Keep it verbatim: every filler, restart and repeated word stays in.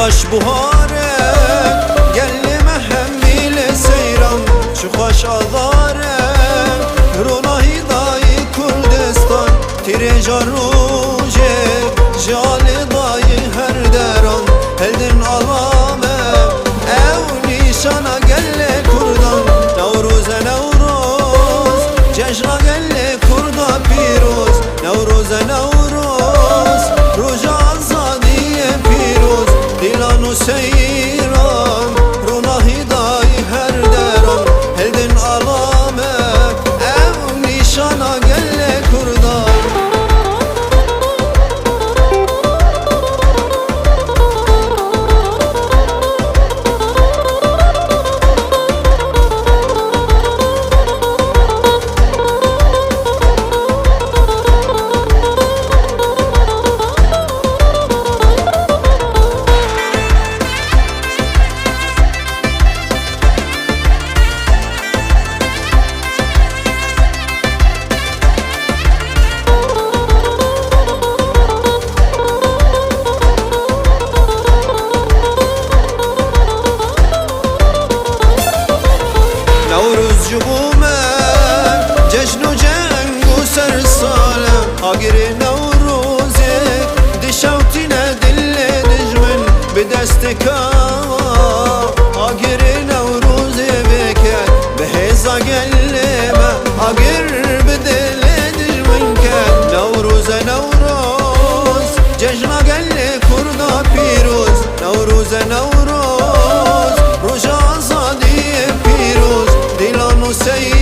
Xweş buhar e, gelê me hemî lê seyran, çi xweş azar e, ronahî dayî Kurdistan, tîrêja rojê, ji alê dayî her deran, hildin ala me, ew nîşana gelê Kurdan, Newroz e Newroz, cejna gelê Kurda pîroz, Newroz e Newroz, roja azadiyê pîroz, dîlan û seyran, ronahî dayî her deran, hildin ala me, ew nîşana gelê Kurdan. Newroz ji bo me cejn û ceng û sersal e. Agirê Newrozê dişewtîne dilê dijmin, bi destê ka agirê Newrozê vêket, bi hêza gelê me agir bi dilê dijmin ket. Newroz e Newroz, cejna gelê Kurda pîroz, Newroz e Newroz, roja azadiyê pîroz, dîlan û seyran.